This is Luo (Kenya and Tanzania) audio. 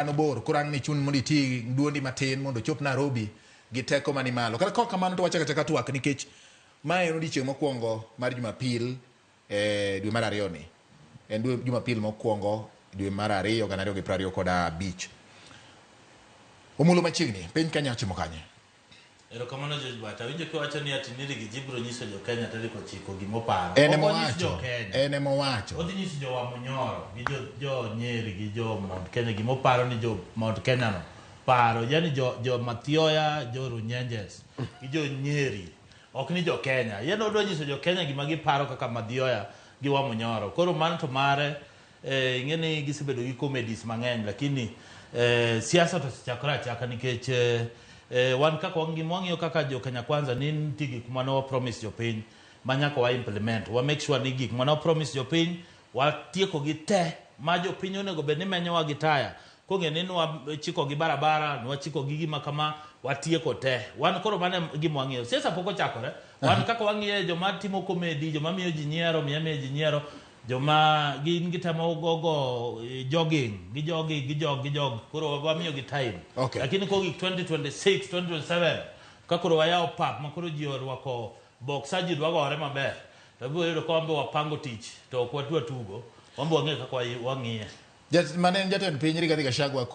Dhano bor, koro ang' ni chun mondo iti duondi matin mondo ochop Nairobi gi teko mani malo. Kata kok kamano to wachako achaka twak nikech mae en odiechieng' mokwongo mar Jumapil e dwe mar ariyo ni. En dwe Jumapil mokwongo dwe mar ariyo gana ariyo gi prariyo kod abich. Omulo machiegni, piny Kenya ochimo kanye? Erokamano George Bata. Awinjo kiwacho ni ati Nyiri gi ji biro nyiso jo Kenya tarik ochiko gima oparo. En Ok onyis jo emowacho. Kenya. En emowacho. Odhi nyiso jo Wamunyoro gi jo, jo Nyeri gi jo Mount Kenya gima oparo ni jo Mount Kenya no paro. Yani jo, jo Mathioya, jo Runyenjes gi jo Nyeri. Ok ni jo Kenya. Yeno odwa nyiso jo Kenya gima giparo kaka Mathioya gi Wamunyoro. Koro mano to mare Eh, ing'e ni gisebedo gi comedies mang'eny lakini eh, siasa to osechakore achaka nikech eh, eh, wan kaka wangima wang'iyo kaka jo Kenya Kwanza ni nitie gik mane wa promise jopiny ma nyaka wa implement wa make sure ni gik mane wa promise jopiny watieko gi te ma jopiny onego bed ni menyowa gi taya kong'e ni nwachiko gi barabara nwachiko gi gima kama watieko te wan koro mano e gima wang'iyo siasa pok ochakore wan kaka wang'iyo joma timo comedy joma miyo ji nyiero miyo miyo ji nyiero Joma gin gitemo gogo eh, jogging, gi jogging, gi jog, gi jog, koro wamiyo gi time. Okay. Lakini kogik 2026, 2027, ka koro wayawo pap ma koro ji orwako boxer ji dwa gore maber, to ibiro yudo ka wan be wapango tich, to ok wadwa tugo, wan be wang'eyo kaka wang'iye. Jat, mane en jatend piny Rigathi Gachagua.